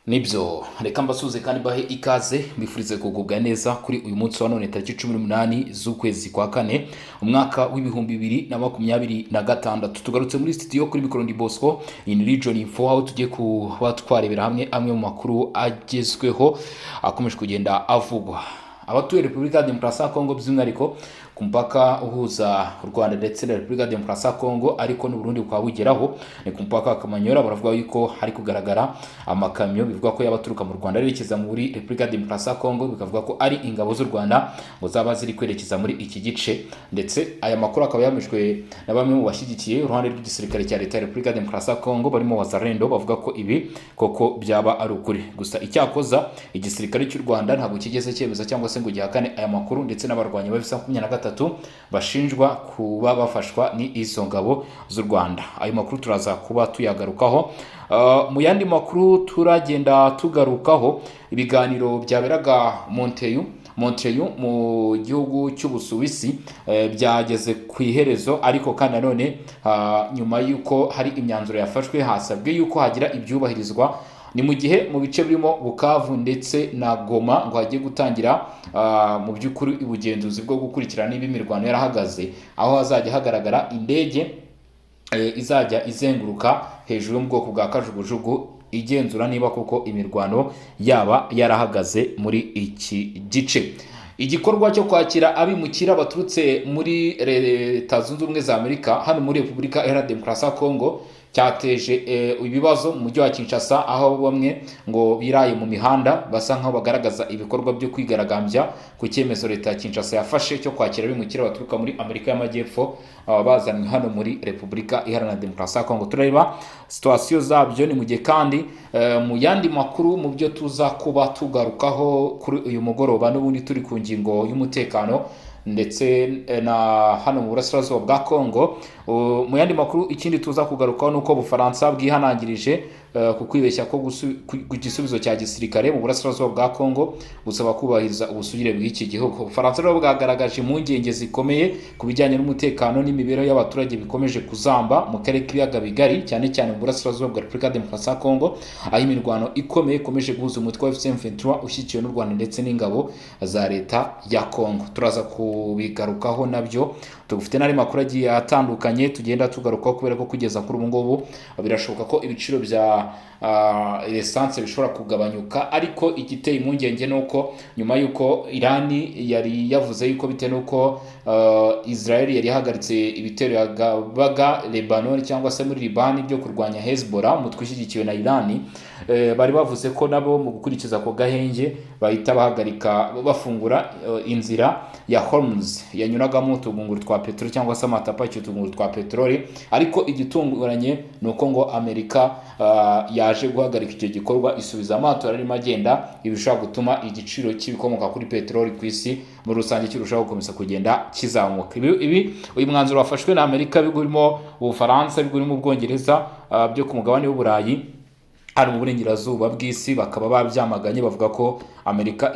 Nibyo, reka mbasuhuze kandi bahe ikaze, mbifurize kugubwa neza kuri uyu munsi wa none, tariki 18 z'ukwezi kwa kane, umwaka w'2026. Tugarutse muri studio, kuri mikoro ndi Bosco in Region Info, aho tugiye kuba twarebera hamwe amwe mu makuru agezweho akomeje kugenda avugwa. Abatuye Repubulika ya Demokarasi ya Kongo, by'umwihariko ku mupaka uhuza u Rwanda ndetse na Repubulika ya Demokarasi ya Kongo, ariko n'Uburundi bukaba bugeraho, ni ku mupaka wa Kamanyola, baravuga yuko hari kugaragara amakamyo bivuga ko yaba aturuka mu Rwanda yerekeza muri Repubulika ya Demokarasi ya Kongo, bikavuga ko ari ingabo z'u Rwanda ngo zaba ziri kwerekeza muri iki gice. Ndetse aya makuru akaba yamejwe na bamwe mu bashyigikiye uruhande rw'igisirikare cya Leta ya Repubulika ya Demokarasi ya Kongo, barimo Wazalendo, bavuga ko ibi koko byaba ari ukuri. Gusa icyakoza igisirikare cy'u Rwanda ntabwo kigeze cyemeza cyangwa se ngo gihakane aya makuru, ndetse n'abarwanyi ba 23 bashinjwa kuba bafashwa ni izo ngabo z'u Rwanda. Ayo makuru turaza kuba tuyagarukaho. Mu yandi makuru turagenda tugarukaho, ibiganiro byaberaga Montreux mu gihugu cy'Ubusuwisi byageze ku iherezo. Ariko kandi nanone nyuma y'uko hari imyanzuro yafashwe, hasabwe y'uko hagira ibyubahirizwa. Ni mu gihe mu bice birimo Bukavu ndetse na Goma ngo hagiye gutangira mu by'ukuri ubugenzuzi bwo gukurikirana niba imirwano yarahagaze, aho hazajya hagaragara indege izajya izenguruka hejuru yo mu bwoko bwa kajugujugu, igenzura niba koko imirwano yaba yarahagaze muri iki gice. Igikorwa cyo kwakira abimukira baturutse muri Leta Zunze Ubumwe za Amerika hano muri Repubulika Iharanira Demokarasi ya Kongo cyateje ibibazo mu mujyi wa Kinshasa, aho bamwe ngo biraye mu mihanda, basa nkaho bagaragaza ibikorwa byo kwigaragambya ku cyemezo leta ya Kinshasa yafashe cyo kwakira abimukira baturuka muri Amerika y'Amajyepfo, bazanywe hano muri Repubulika Iharanira Demokarasi ya Kongo. Turareba situation zabyo. Ni mu gihe kandi mu yandi makuru, mu byo tuza kuba tugarukaho kuri uyu mugoroba, n'ubundi turi ku ngingo y'umutekano ndetse na hano mu burasirazuba bwa Kongo. Mu yandi makuru, ikindi tuza kugarukaho ni uko Ubufaransa bwihanangirije ku kwibeshya ko ku gisubizo cya gisirikare mu burasirazuba bwa Kongo, busaba kubahiriza ubusugire bw'iki gihugu. Ubufaransa rero bwagaragaje impungenge zikomeye ku bijyanye n'umutekano n'imibereho y'abaturage bikomeje kuzamba mu karere k'ibiyaga bigari, cyane cyane mu burasirazuba bwa Repubulika ya Demokarasi ya Kongo, aho imirwano ikomeye ikomeje guhuza umutwe wa AFC M23 ushyigikiwe n'u Rwanda ndetse n'ingabo za leta ya Kongo. Turaza kubigarukaho nabyo. Tugufite n'andi makuru agiye atandukanye tugenda tugarukaho, kubera ko kugeza kuri ubu ngubu birashoboka ko ibiciro bya essence bishobora kugabanyuka. Ariko igiteye impungenge ni uko nyuma y'uko Irani yari yavuze yuko bitewe n'uko Israel yari yahagaritse ibitero yagabaga Lebanon cyangwa se muri Libani byo kurwanya Hezbollah, umutwe ushyigikiwe na Irani, bari bavuze ko nabo mu gukurikiza ako gahenge bahita bahagarika, bafungura inzira ya Hormuz yanyuragamo utugunguru twa peteroli cyangwa se amato apakiye utugunguru twa peteroli. Ariko igitunguranye ni uko ngo Amerika yaje guhagarika icyo gikorwa, isubiza amato yari arimo agenda. Ibi bishobora gutuma igiciro cy'ibikomoka kuri peteroli ku isi muri rusange kirushaho gukomeza kugenda kizamuka. Ibi uyu mwanzuro wafashwe na Amerika, ibihugu birimo Ubufaransa, ibihugu birimo Ubwongereza byo ku mugabane w'Uburayi, hano mu burengerazuba bw'isi, bakaba babyamaganye, bavuga ko Amerika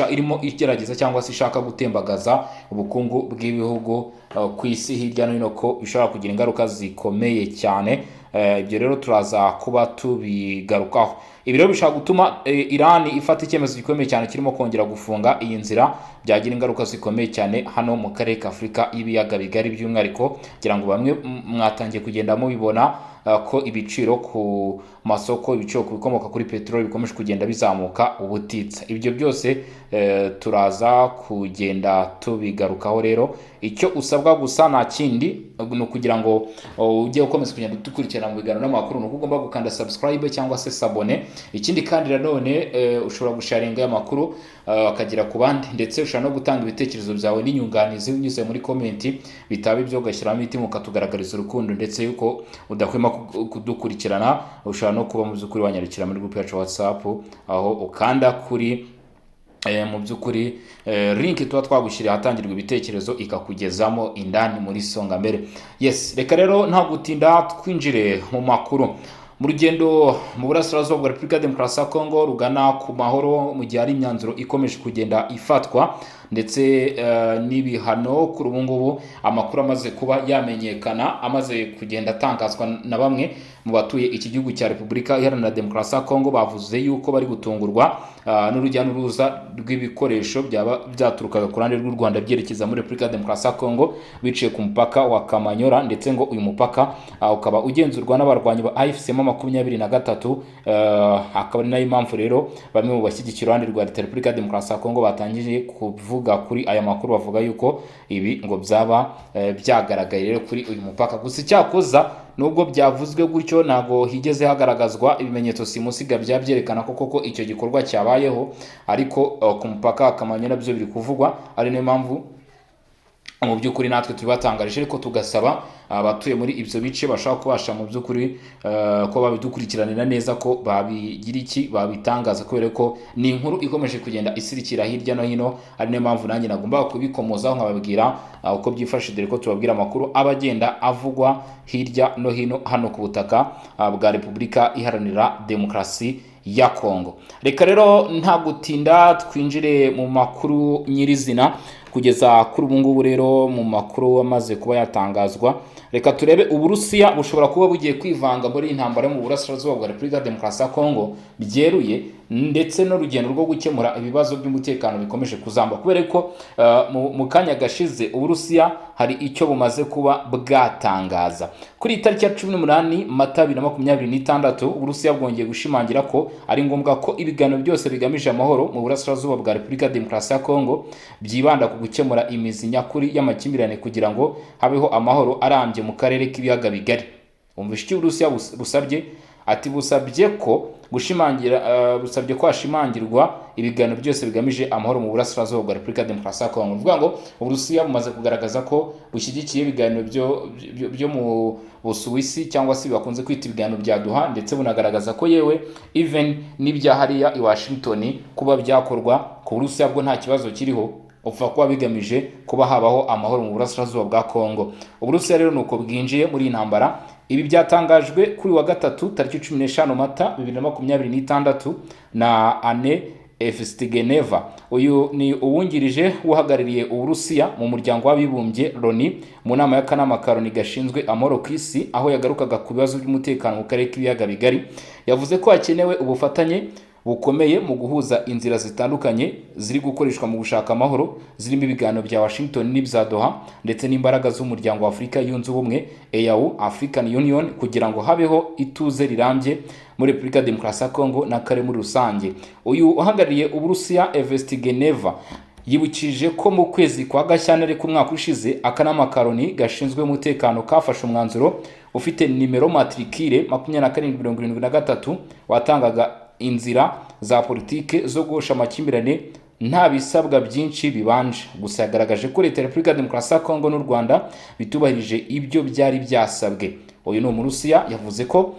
irimo igerageza cyangwa se ishaka gutembagaza ubukungu bw'ibihugu ku isi hirya no hino, ko bishobora kugira ingaruka zikomeye cyane. Ibyo rero turaza kuba tubigarukaho. Ibi rero bishobora gutuma Iran ifata icyemezo gikomeye cyane kirimo kongera gufunga iyi nzira, byagira ingaruka zikomeye cyane hano mu karere ka Afurika y'ibiyaga bigari by'umwihariko. Kugira ngo bamwe mwatangiye kugenda mubibona ko ibiciro ku masoko, ibiciro ku bikomoka kuri peteroli bikomeje kugenda bizamuka ubutitsa. Ibyo byose turaza kugenda tubigarukaho. Rero icyo usabwa gusa nta kindi, ni ukugira ngo ujye ukomeza kugenda udukurikirana mu biganiro n'amakuru, ni uko ugomba gukanda subscribe cyangwa se s'abonner. Ikindi kandi nanone ushobora gusharinga aya makuru akagera ku bandi, ndetse ushobora no gutanga ibitekerezo byawe n'inyunganizi unyuze muri comment. Bitaba ibyo, ugashyiramo imitima, ukatugaragariza urukundo, ndetse yuko udahwema kudukurikirana. Ushobora no kuba mu by'ukuri wanyarukira muri group yacu WhatsApp, aho ukanda kuri mu by'ukuri link tuba twagushyiriye ahatangirwa ibitekerezo, ikakugezamo indani muri Songa Mbere. Yes, reka rero nta gutinda twinjire mu makuru. Mu Mu rugendo mu burasirazuba bwa Repubulika ya Demokarasi ya Kongo rugana ku mahoro, mu gihe hari imyanzuro ikomeje kugenda ifatwa ndetse n'ibihano, kuri ubu ngubu amakuru amaze kuba yamenyekana, amaze kugenda atangazwa na bamwe mu batuye iki gihugu cya Repubulika Iharanira Demokarasi ya Kongo, bavuze yuko bari gutungurwa n'urujya n'uruza rw'ibikoresho byaba byaturukaga ku ruhande rw'u Rwanda byerekeza muri Repubulika ya Demokarasi ya Kongo biciye ku mupaka wa Kamanyora, ndetse ngo uyu mupaka ukaba ugenzurwa n'abarwanyi ba AFC M23. Akaba ari nayo mpamvu rero bamwe mu bashyigikiye uruhande rwa Leta ya Repubulika ya Demokarasi ya Kongo batangije kuvuga kuri aya makuru, bavuga yuko ibi ngo byaba byagaragaye rero kuri uyu mupaka. Gusa icyakoza, nubwo byavuzwe gutyo, ntabwo higeze hagaragazwa ibimenyetso simusiga byaba byerekana ko koko icyo gikorwa cyabayeho, ariko ku mupaka wa Kamanyola byo biri kuvugwa, ari nayo mpamvu mu by'ukuri natwe tubibatangarije, ariko tugasaba abatuye muri ibyo bice bashobora kubasha mu by'ukuri ko babidukurikiranira neza, ko babigira iki, babitangaza, kubera ko ni inkuru ikomeje kugenda isirikira hirya no hino, ari nayo mpamvu nanjye nagombaga kubikomozaho nkababwira uko byifashe, dore ko tubabwira amakuru aba agenda avugwa hirya no hino hano ku butaka bwa Repubulika Iharanira Demokarasi ya Kongo. Reka rero nta gutinda twinjire mu makuru nyirizina. Kugeza kuri ubu ngubu rero, mu makuru amaze kuba yatangazwa, reka turebe: Uburusiya bushobora kuba bugiye kwivanga muri iyi ntambara yo mu burasirazuba bwa Repubulika ya Demokarasi ya Kongo byeruye, ndetse n'urugendo rwo gukemura ibibazo by'umutekano bikomeje kuzamba, kubera ko mu kanya gashize Uburusiya hari icyo bumaze kuba bwatangaza. Kuri iyi tariki ya 18 Mata 2026, Uburusiya bwongeye gushimangira ko ari ngombwa ko ibiganiro byose bigamije amahoro mu burasirazuba bwa Repubulika ya Demokarasi ya Kongo byibanda ku gukemura imizi nyakuri y'amakimbirane, kugira ngo habeho amahoro arambye mu karere k'Ibiyaga Bigari. Umva icyo Uburusiya busabye, ati busabye ko gushimangira busabye ko hashimangirwa ibiganiro byose bigamije amahoro mu burasirazuba bwa Repubulika ya Demokarasi ya Kongo. Ni ukuvuga ngo Uburusiya bumaze kugaragaza ko bushyigikiye ibiganiro byo mu Busuwisi, cyangwa se bakunze kwita ibiganiro bya Doha, ndetse bunagaragaza ko yewe even n'ibya hariya i Washington kuba byakorwa, ku Burusiya bwo nta kibazo kiriho, upfa kuba bigamije kuba habaho amahoro mu burasirazuba bwa Kongo. Uburusiya rero nuko bwinjiye muri iyi ntambara. Ibi byatangajwe kuri wa gatatu tariki 15 Mata 2026 na Anna Evstigneeva. Uyu ni uwungirije uhagarariye Uburusiya mu Muryango w'Abibumbye, Loni, mu nama y'akanama ka Loni gashinzwe amahoro ku isi, aho yagarukaga ku bibazo by'umutekano mu karere k'Ibiyaga Bigari. Yavuze ko hakenewe ubufatanye bukomeye mu guhuza inzira zitandukanye ziri gukoreshwa mu gushaka amahoro, zirimo ibiganiro bya Washington n'ibya Doha, ndetse n'imbaraga z'Umuryango wa Afurika Yunze Ubumwe, AU, African Union, kugira ngo habeho ituze rirambye muri Repubulika ya Demokarasi ya Kongo n'akarere muri rusange. Uyu uhagarariye Uburusiya, Evstigneeva, yibukije ko mu kwezi kwa Gashyantare k'umwaka ushize akanama ka Loni gashinzwe umutekano kafashe umwanzuro ufite nimero matricule 2773, watangaga inzira za politike zo guhosha amakimbirane nta bisabwa byinshi bibanje. Gusa yagaragaje ko Leta ya Repubulika ya Demokarasi ya Kongo n'u Rwanda bitubahirije ibyo byari byasabwe. Uyu ni Umurusiya. Yavuze ko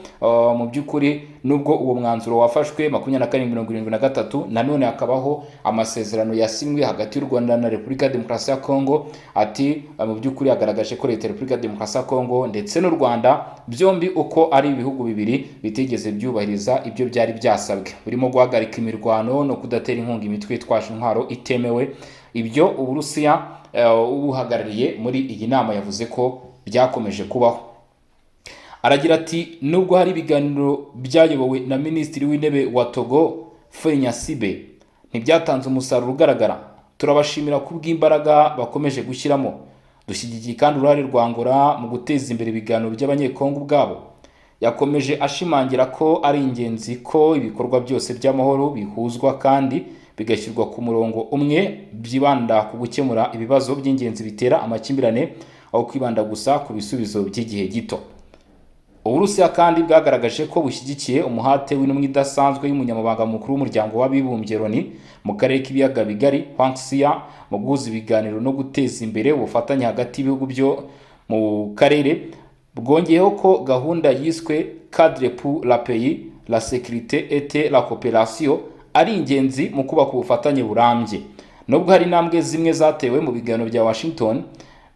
mu by'ukuri nubwo uwo mwanzuro wafashwe 2773, nanone hakabaho amasezerano yasinywe hagati y'u Rwanda na Repubulika ya Demokarasi ya Kongo, ati mu by'ukuri yagaragaje ko Leta ya Repubulika ya Demokarasi ya Kongo ndetse n'u Rwanda byombi uko ari ibihugu bibiri bitigeze byubahiriza ibyo byari byasabwe, birimo guhagarika imirwano no kudatera inkunga imitwe yitwaje intwaro itemewe. Ibyo Uburusiya ubuhagarariye muri iyi nama yavuze ko byakomeje kubaho. Aragira ati: "Nubwo hari ibiganiro byayobowe na Minisitiri w'Intebe wa Togo, Faure Gnassingbé, ntibyatanze umusaruro ugaragara. Turabashimira kubw'imbaraga bakomeje gushyiramo. Dushyigikiye kandi uruhare rwa Angola mu guteza imbere ibiganiro by'Abanyekongo ubwabo." Yakomeje ashimangira ko ari ingenzi ko ibikorwa byose by'amahoro bihuzwa kandi bigashyirwa ku murongo umwe, byibanda ku gukemura ibibazo by'ingenzi bitera amakimbirane, aho kwibanda gusa ku bisubizo by'igihe gito. Uburusiya kandi bwagaragaje ko bushyigikiye umuhate w'intumwa idasanzwe y'Umunyamabanga Mukuru w'Umuryango w'Abibumbye, Loni, mu karere k'Ibiyaga Bigari, Huang Xia, mu guhuza ibiganiro no guteza imbere ubufatanye hagati y'ibihugu byo mu karere. Bwongeyeho ko gahunda yiswe Cadre pour la paix, la sécurité et la coopération ari ingenzi mu kubaka ubufatanye burambye. Nubwo hari intambwe zimwe zatewe mu biganiro bya Washington.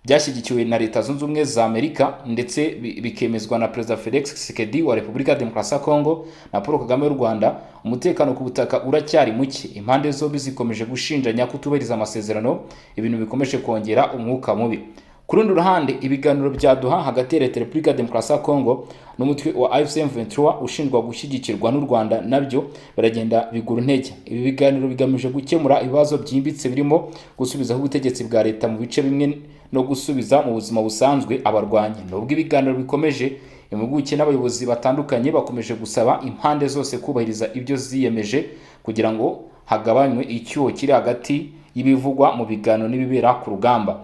Byashyigikiwe na Leta Zunze Ubumwe za Amerika ndetse bikemezwa na Perezida Felix Tshisekedi wa Repubulika ya Demokarasi ya Kongo na Paul Kagame w'u Rwanda, umutekano ku butaka uracyari muke. Impande zombi zikomeje gushinjanya kutubahiriza amasezerano, ibintu bikomeje kongera umwuka mubi. Ku rundi ruhande, ibiganiro bya Doha hagati ya Leta ya Repubulika ya Demokarasi ya Kongo n'umutwe wa AFC M23 ushinjwa gushyigikirwa n'u Rwanda nabyo biragenda bigura intege. Ibi biganiro bigamije gukemura ibibazo byimbitse birimo gusubizaho ubutegetsi bwa leta mu bice bimwe no gusubiza mu buzima busanzwe abarwanyi. Nubwo ibiganiro bikomeje, impuguke n'abayobozi batandukanye bakomeje gusaba impande zose kubahiriza ibyo ziyemeje kugira ngo hagabanywe icyuho kiri hagati y'ibivugwa mu biganiro n'ibibera ku rugamba.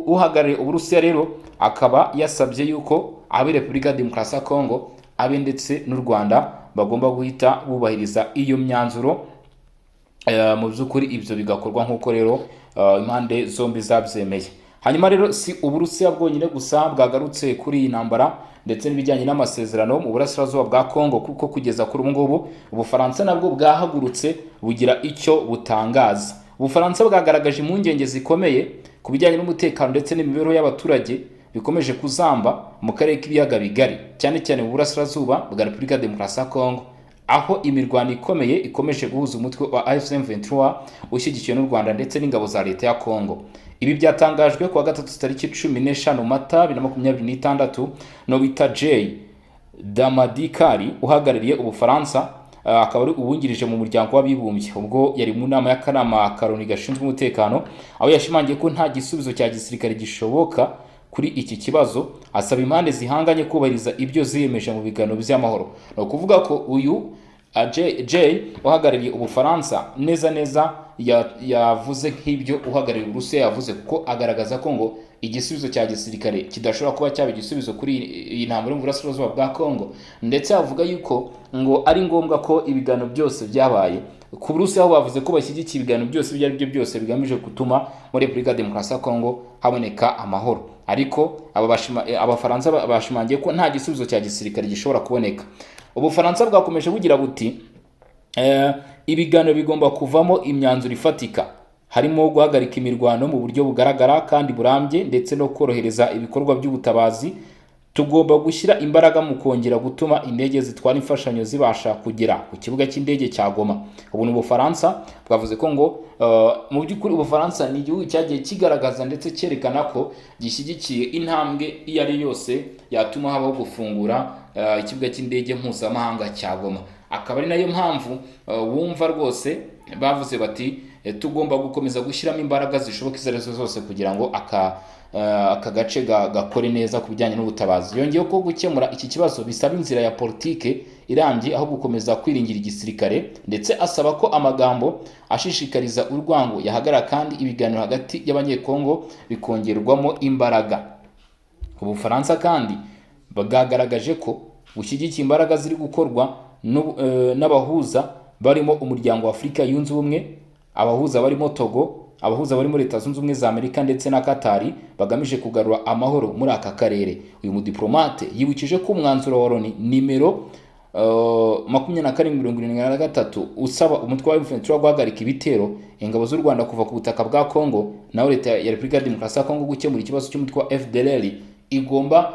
Uhagarariye Uburusiya rero akaba yasabye yuko abe Repubulika ya Demokarasi ya Kongo, abe ndetse n'u Rwanda bagomba guhita bubahiriza iyo myanzuro. Mu by'ukuri ibyo bigakorwa nk'uko rero impande zombi zabyemeye. Hanyuma rero, si Uburusiya bwonyine gusa bwagarutse kuri iyi ntambara ndetse n'ibijyanye n'amasezerano mu burasirazuba bwa Kongo, kuko kugeza kuri ubu ngubu Ubufaransa nabwo bwahagurutse bugira icyo butangaza. Ubufaransa bwagaragaje impungenge zikomeye ku bijyanye n'umutekano ndetse n'imibereho y'abaturage bikomeje kuzamba mu karere k'Ibiyaga Bigari, cyane cyane mu burasirazuba bwa Repubulika ya Demokarasi ya Kongo, aho imirwano ikomeye ikomeje guhuza umutwe wa AFC M23 ushyigikiwe n'u Rwanda ndetse n'ingabo za leta ya Kongo. Ibi byatangajwe kuwa gatatu tariki 15 Mata 2026 no bita J Damadikari uhagarariye Ubufaransa, akaba ari uwungirije mu Muryango w'Abibumbye, ubwo yari mu nama y'akanama ka Loni gashinzwe umutekano, aho yashimangiye ko nta gisubizo cya gisirikare gishoboka kuri iki kibazo, asaba impande zihanganye kubahiriza ibyo ziyemeje mu biganiro by'amahoro. Ni ukuvuga ko uyu Jay uhagarariye Ubufaransa neza neza yavuze nk'ibyo uhagarariye Uburusiya yavuze, kuko agaragaza ko ngo igisubizo cya gisirikare kidashobora kuba cyaba igisubizo kuri iyi ntambara yo mu burasirazuba bwa Congo, ndetse avuga yuko ngo ari ngombwa ko ibiganiro byose byabaye. Ku Burusiya aho bavuze ko bashyigikiye ibiganiro byose ibyo ari byo byose bigamije gutuma muri Repubulika ya Demokarasi ya Congo haboneka amahoro, ariko Abafaransa bashimangiye ko nta gisubizo cya gisirikare gishobora kuboneka. Ubufaransa bwakomeje bugira buti: "Ibiganiro bigomba kuvamo imyanzuro ifatika, harimo guhagarika imirwano mu buryo bugaragara kandi burambye ndetse no korohereza ibikorwa by'ubutabazi. Tugomba gushyira imbaraga mu kongera gutuma indege zitwara imfashanyo zibasha kugera ku kibuga cy'indege cya Goma." Ubu ni Ubufaransa bwavuze ko ngo mu by'ukuri Ubufaransa ni igihugu cyagiye kigaragaza ndetse cyerekana ko gishyigikiye intambwe iyo ari yose yatuma habaho gufungura ikibuga cy'indege mpuzamahanga cya Goma, akaba ari nayo mpamvu wumva rwose bavuze bati: "Tugomba gukomeza gushyiramo imbaraga zishoboka izo arizo zose kugira ngo aka gace gakore neza ku bijyanye n'ubutabazi." Yongeyeho ko gukemura iki kibazo bisaba inzira ya politike irambye aho gukomeza kwiringira igisirikare, ndetse asaba ko amagambo ashishikariza urwango yahagarara kandi ibiganiro hagati y'Abanyekongo bikongerwamo imbaraga. Ubufaransa kandi bwagaragaje ko bushyigikiye imbaraga ziri gukorwa n'abahuza barimo Umuryango wa Afurika Yunze Ubumwe, abahuza barimo Togo, abahuza barimo Leta Zunze Ubumwe za Amerika ndetse na Katari, bagamije kugarura amahoro muri aka karere. Uyu mudiplomate yibukije ko umwanzuro wa Loni nimero 2773 usaba umutwe wa M23 guhagarika ibitero, ingabo z'u Rwanda kuva ku butaka bwa Congo, naho leta ya Repubulika ya Demokarasi ya Congo gukemura ikibazo cy'umutwe wa FDLR, igomba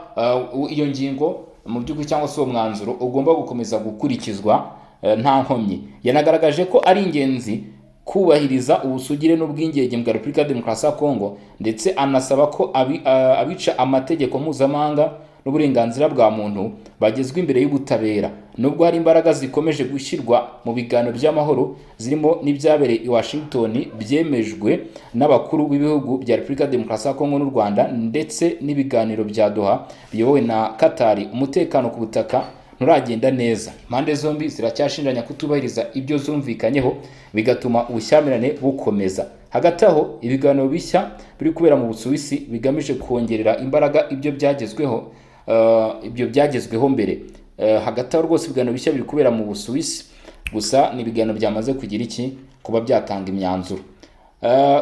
iyo ngingo mu by'ukuri cyangwa se uwo mwanzuro ugomba gukomeza gukurikizwa nta nkomyi. Yanagaragaje ko ari ingenzi kubahiriza ubusugire n'ubwigenge bwa Repubulika ya Demokarasi ya Kongo, ndetse anasaba ko abica amategeko mpuzamahanga n'uburenganzira bwa muntu bagezwa imbere y'ubutabera. Nubwo hari imbaraga zikomeje gushyirwa mu biganiro by'amahoro, zirimo n'ibyabereye i Washington byemejwe n'abakuru b'ibihugu bya Repubulika ya Demokarasi ya Kongo n'u Rwanda, ndetse n'ibiganiro bya Doha biyobowe na Katari, umutekano ku butaka nturagenda neza. Impande zombi ziracyashinjanya kutubahiriza ibyo zumvikanyeho, bigatuma ubushyamirane bukomeza. Hagati aho, ibiganiro bishya biri kubera mu Busuwisi bigamije kongerera imbaraga ibyo byagezweho mbere. Hagati aho rwose ibiganiro bishya biri kubera mu Busuwisi, gusa ni ibiganiro byamaze kugira iki kuba byatanga imyanzuro.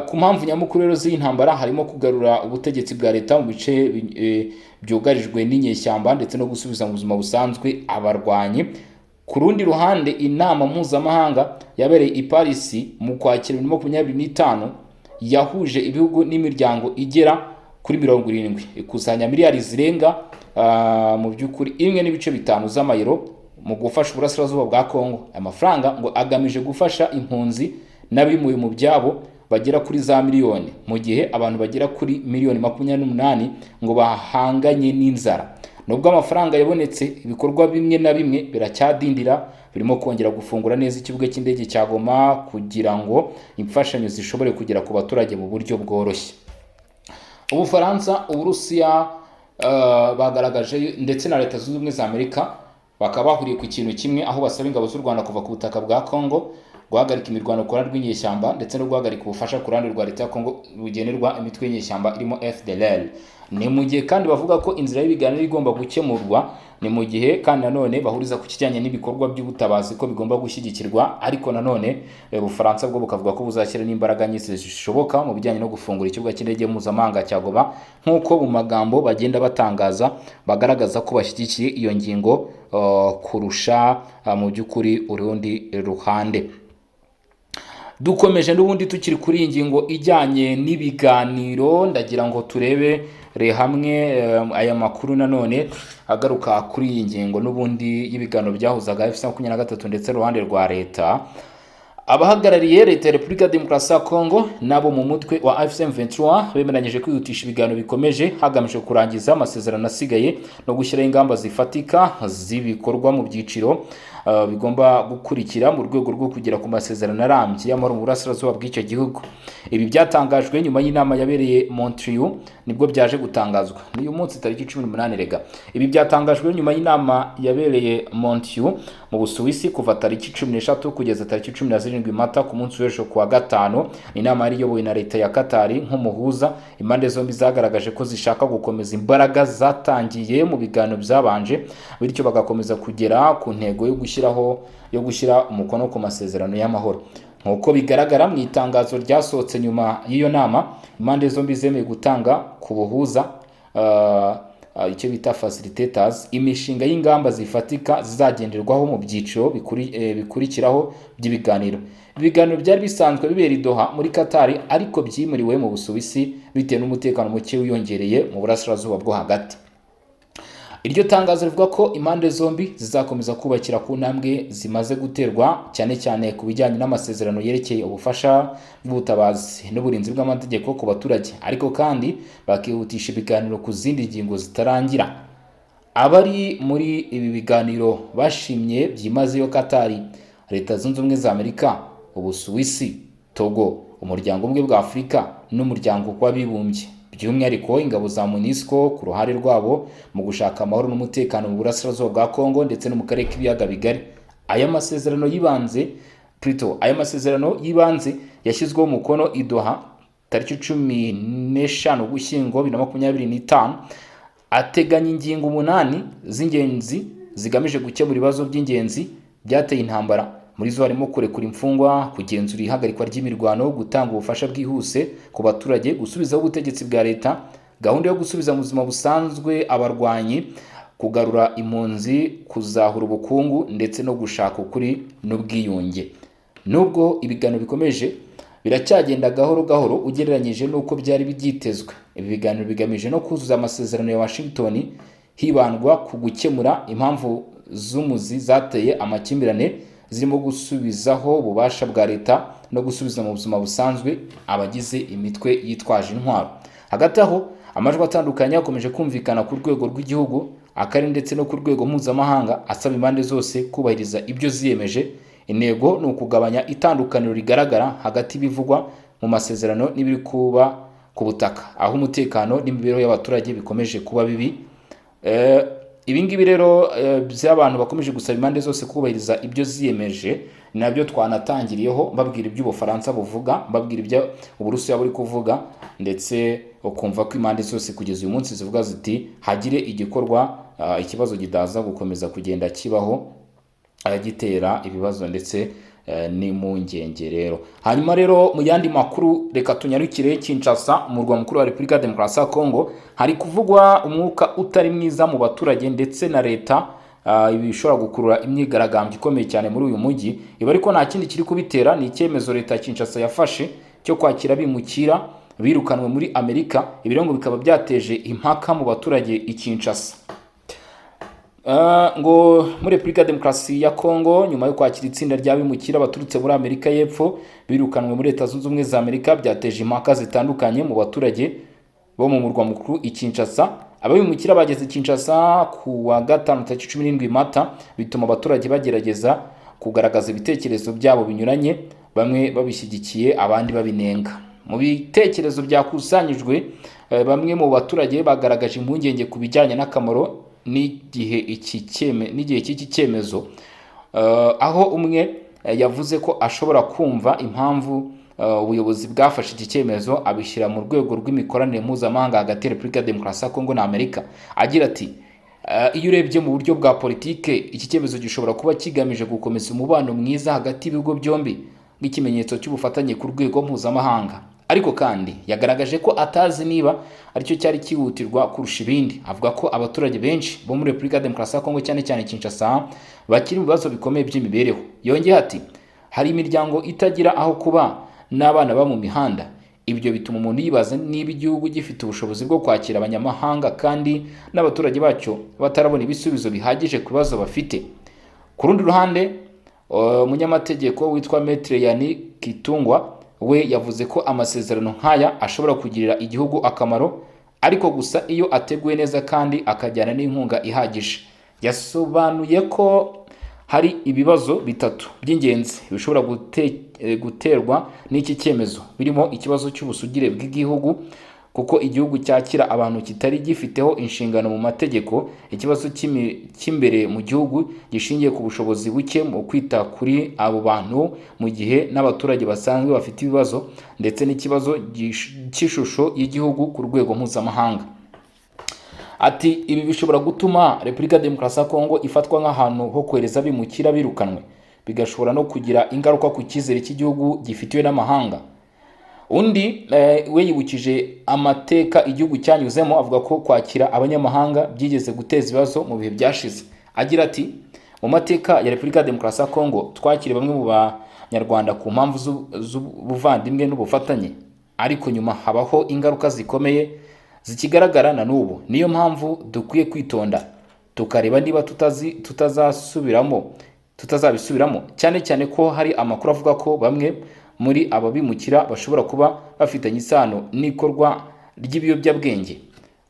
Ku mpamvu nyamukuru rero z'iyi ntambara harimo kugarura ubutegetsi bwa leta mu bice byugarijwe n'inyeshyamba ndetse no gusubiza mu buzima busanzwe abarwanyi. Ku rundi ruhande, inama mpuzamahanga yabereye i Paris mu Kwakira 2025 yahuje ibihugu n'imiryango igera kuri 70, ikusanya miliyari zirenga mu by'ukuri 1.5 z'amayero mu gufasha uburasirazuba bwa Kongo. Aya mafaranga ngo agamije gufasha impunzi n'abimuwe mu byabo bagera kuri za miliyoni, mu gihe abantu bagera kuri miliyoni 28 ngo bahanganye n'inzara. Nubwo amafaranga yabonetse, ibikorwa bimwe na bimwe biracyadindira, birimo kongera gufungura neza ikibuga cy'indege cya Goma kugira ngo imfashanyo zishobore kugera ku baturage mu buryo bworoshye. Ubufaransa, Uburusiya bagaragaje, ndetse na Leta Zunze Ubumwe za Amerika, bakaba bahuriye ku kintu kimwe, aho basaba ingabo z'u Rwanda kuva ku butaka bwa Congo, guhagarika imirwano ku ruhande rw'inyeshyamba, ndetse no guhagarika ubufasha ku ruhande rwa leta ya Congo bugenerwa imitwe y'inyeshyamba irimo FDLR. Ni mu gihe kandi bavuga ko inzira y'ibiganiro igomba gukemurwa. Ni mu gihe kandi nanone bahuriza ku kijyanye n'ibikorwa by'ubutabazi ko bigomba gushyigikirwa, ariko nanone Ubufaransa bwo bukavuga ko buzashyira n'imbaraga nyinshi zishoboka mu bijyanye no gufungura ikibuga cy'indege mpuzamahanga cya Goma, nk'uko mu magambo bagenda batangaza bagaragaza ko bashyigikiye iyo ngingo kurusha mu by'ukuri urundi ruhande. Dukomeje n'ubundi tukiri kuri iyi ngingo ijyanye n'ibiganiro, ndagira ngo turebere hamwe aya makuru nanone agaruka kuri iyi ngingo n'ubundi y'ibiganiro byahuzaga AFC 23 ndetse n'uruhande rwa leta. Abahagarariye leta ya Repubulika ya Demokarasi ya Kongo nabo mu mutwe wa AFC M23 bemeranyije kwihutisha ibiganiro bikomeje, hagamijwe kurangiza amasezerano asigaye no gushyiraho ingamba zifatika z'ibikorwa mu byiciro bigomba gukurikira mu rwego rwo kugera ku masezerano arambye y'amahoro mu burasirazuba bw'icyo gihugu. Ibi byatangajwe nyuma y'inama yabereye Montreux, nibwo byaje gutangazwa n'uyu munsi tariki 18 rega. Ibi byatangajwe nyuma y'inama yabereye Montreux mu Busuwisi kuva tariki 13 kugeza tariki 17 Mata, ku munsi w'ejo kuwa gatanu. Inama yari iyobowe na leta ya Katari nk'umuhuza. Impande zombi zagaragaje ko zishaka gukomeza imbaraga zatangiye mu biganiro byabanje, bityo bagakomeza kugera ku ntego yo gushyiraho yo gushyira umukono ku masezerano y'amahoro. Nk'uko bigaragara mu itangazo ryasohotse nyuma y'iyo nama, impande zombi zemeye gutanga ku buhuza, icyo bita facilitators, imishinga y'ingamba zifatika zizagenderwaho mu byiciro bikurikiraho by'ibiganiro. Ibiganiro byari bisanzwe bibera i Doha muri Qatar, ariko byimuriwe mu Busuwisi bitewe n'umutekano muke wiyongereye mu burasirazuba bwo hagati. Iryo tangazo rivuga ko impande zombi zizakomeza kubakira ku ntambwe zimaze guterwa, cyane cyane ku bijyanye n'amasezerano yerekeye ubufasha bw'ubutabazi n'uburinzi bw'amategeko ku baturage, ariko kandi bakihutisha ibiganiro ku zindi ngingo zitarangira. Abari muri ibi biganiro bashimye byimazeyo Katari, Leta Zunze Ubumwe za Amerika, Ubusuwisi, Togo, Umuryango Ubumwe bwa Afurika n'Umuryango w'Abibumbye, by'umwihariko ingabo za MONUSCO, ku ruhare rwabo mu gushaka amahoro n'umutekano mu burasirazuba bwa Kongo ndetse no mu karere k'ibiyaga bigari. Aya masezerano y'ibanze, plutôt aya masezerano y'ibanze yashyizweho umukono i Doha tariki 15 Ugushyingo 2025, ateganya ingingo umunani z'ingenzi zigamije gukemura ibibazo by'ingenzi byateye intambara. Muri zo harimo kurekura imfungwa, kugenzura ihagarikwa ry'imirwano, gutanga ubufasha bwihuse ku baturage, gusubizaho ubutegetsi bwa leta, gahunda yo gusubiza mu buzima busanzwe abarwanyi, kugarura impunzi, kuzahura ubukungu ndetse no gushaka ukuri n'ubwiyunge. Nubwo ibiganiro bikomeje, biracyagenda gahoro gahoro ugereranyije n'uko byari byitezwe. Ibi biganiro bigamije no kuzuza amasezerano ya Washington, hibandwa ku gukemura impamvu z'umuzi zateye amakimbirane, zirimo gusubizaho ububasha bwa leta no gusubiza mu buzima busanzwe abagize imitwe yitwaje intwaro. Hagati aho, amajwi atandukanye akomeje kumvikana ku rwego rw'igihugu, akarere ndetse no ku rwego mpuzamahanga, asaba impande zose kubahiriza ibyo ziyemeje. Intego ni ukugabanya itandukaniro rigaragara hagati y'ibivugwa mu masezerano n'ibiri kuba ku butaka, aho umutekano n'imibereho y'abaturage bikomeje kuba bibi. Ibi ngibi rero by'abantu bakomeje gusaba impande zose kubahiriza ibyo ziyemeje, nabyo twanatangiriyeho mbabwira ibyo Ubufaransa buvuga, mbabwira ibyo Uburusiya buri kuvuga, ndetse ukumva ko impande zose kugeza uyu munsi zivuga ziti hagire igikorwa, ikibazo kidaza gukomeza kugenda kibaho, gitera ibibazo ndetse n'impungenge rero. Hanyuma rero, mu yandi makuru, reka tunyarukire Kinshasa, umurwa mukuru wa Repubulika ya Demokarasi ya Kongo. Hari kuvugwa umwuka utari mwiza mu baturage ndetse na leta, ibi bishobora gukurura imyigaragambyo ikomeye cyane muri uyu mujyi. Ibi ariko nta kindi kiri kubitera, ni icyemezo leta ya Kinshasa yafashe. cyo kwakira abimukira birukanwe muri Amerika. Ibi rero ngo bikaba byateje impaka mu baturage i Kinshasa. Ngo muri Repubulika ya Demokarasi ya Kongo, nyuma yo kwakira itsinda ry'abimukira baturutse muri Amerika y'Epfo birukanwe muri Leta Zunze Ubumwe za Amerika, byateje impaka zitandukanye mu baturage bo mu murwa mukuru i Kinshasa. Abimukira bageze i Kinshasa ku wa gatanu tariki 17 Mata, bituma abaturage bagerageza kugaragaza ibitekerezo byabo binyuranye, bamwe babishyigikiye, abandi babinenga. Mu bitekerezo byakusanyijwe, bamwe mu baturage bagaragaje impungenge ku bijyanye n'akamaro n'igihe cy'iki cyemezo, aho umwe yavuze ko ashobora kumva impamvu ubuyobozi bwafashe iki cyemezo, abishyira mu rwego rw'imikoranire mpuzamahanga hagati ya Repubulika ya Demokarasi ya Kongo na Amerika. Agira ati: "Iyo urebye mu buryo bwa politike, iki cyemezo gishobora kuba kigamije gukomeza umubano mwiza hagati y'ibihugu byombi nk'ikimenyetso cy'ubufatanye ku rwego mpuzamahanga." Ariko kandi yagaragaje ko atazi niba aricyo cyari cyihutirwa kurusha ibindi. Avuga ko abaturage benshi bo muri Repubulika ya Demokarasi ya Kongo, cyane cyane Kinshasa, bakiri mu bibazo bikomeye by'imibereho. Yongeyeho ati: "Hari imiryango itagira aho kuba n'abana baba mu mihanda. Ibyo bituma umuntu yibaza niba igihugu gifite ubushobozi bwo kwakira abanyamahanga kandi n'abaturage bacyo batarabona ibisubizo bihagije ku bibazo bafite." Ku rundi ruhande, umunyamategeko witwa Maître Yani Kitungwa we yavuze ko amasezerano nk'aya ashobora kugirira igihugu akamaro, ariko gusa iyo ateguwe neza kandi akajyana n'inkunga ihagije. Yasobanuye ko hari ibibazo bitatu by'ingenzi bishobora guterwa n'iki cyemezo, birimo ikibazo cy'ubusugire bw'igihugu, kuko igihugu cyakira abantu kitari gifiteho inshingano mu mategeko, ikibazo cy'imbere mu gihugu gishingiye ku bushobozi buke mu kwita kuri abo bantu mu gihe n'abaturage basanzwe bafite ibibazo, ndetse n'ikibazo cy'ishusho y'igihugu ku rwego mpuzamahanga. Ati: "Ibi bishobora gutuma Repubulika ya Demokarasi ya Kongo ifatwa nk'ahantu ho kohereza abimukira birukanwe, bigashobora no kugira ingaruka ku cyizere cy'igihugu gifitiwe n'amahanga." Undi we yibukije amateka igihugu cyanyuzemo, avuga ko kwakira abanyamahanga byigeze guteza ibibazo mu bihe byashize. Agira ati: "Mu mateka ya Repubulika ya Demokarasi ya Kongo, twakiriye bamwe mu Banyarwanda ku mpamvu z'ubuvandimwe n'ubufatanye, ariko nyuma habaho ingaruka zikomeye zikigaragara na n'ubu. Niyo mpamvu dukwiye kwitonda tukareba niba tutazi tutazasubiramo tutazabisubiramo, cyane cyane ko hari amakuru avuga ko bamwe muri aba bimukira bashobora kuba bafitanye isano n'ikorwa ry'ibiyobyabwenge."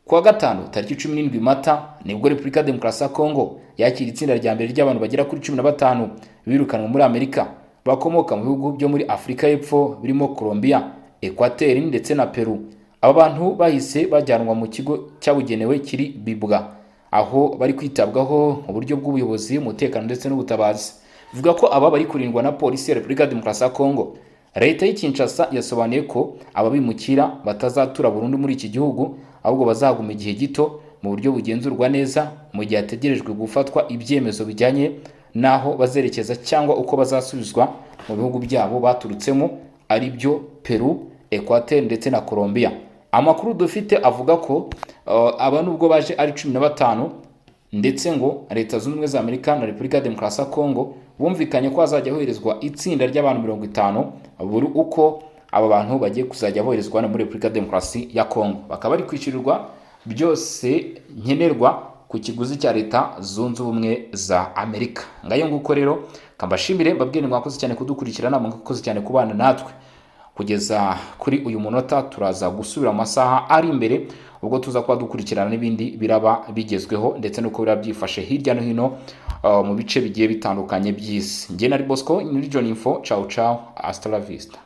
Ku wa gatanu tariki 17 Mata nibwo Repubulika ya Demokarasi ya Kongo yakira itsinda rya mbere ry'abantu bagera kuri 15 birukanwe muri Amerika, bakomoka mu bihugu byo muri Afurika y'Epfo birimo Colombia, Equateur ndetse na Peru. Aba bantu bahise bajyanwa mu kigo cyabugenewe kiri Bibwa, aho bari kwitabwaho mu buryo bw'ubuyobozi, umutekano ndetse n'ubutabazi. Bivuga ko aba bari kurindwa na polisi ya Repubulika ya Demokarasi ya Kongo. Leta y'i Kinshasa yasobanuye ko aba bimukira batazatura burundu muri iki gihugu, ahubwo bazaguma igihe gito mu buryo bugenzurwa neza, mu gihe hategerejwe gufatwa ibyemezo bijyanye n'aho bazerekeza cyangwa uko bazasubizwa mu bihugu byabo baturutsemo, ari byo Peru, Equateur ndetse na Colombia. Amakuru dufite avuga ko aba nubwo baje ari 15, ndetse ngo Leta Zunze Ubumwe za Amerika na Repubulika ya Demokarasi ya Kongo bumvikanye ko hazajya hoherezwa itsinda ry'abantu 50 buri uko aba bantu bagiye kuzajya boherezwa hano muri Repubulika ya Demokarasi ya Kongo, bakaba bari kwishyurirwa byose nkenerwa ku kiguzi cya Leta Zunze Ubumwe za Amerika. Ngayo nguko rero, kambashimire, mbabwire mwakoze cyane kudukurikirana, mwakoze cyane kubana natwe kugeza kuri uyu munota. Turaza gusubira mu masaha ari imbere, ubwo tuza kuba dukurikirana n'ibindi biraba bigezweho ndetse n'uko biraba byifashe hirya no hino mu bice bigiye bitandukanye by'isi. Njye na Bosco muri John Info. Ciao ciao, hasta la vista.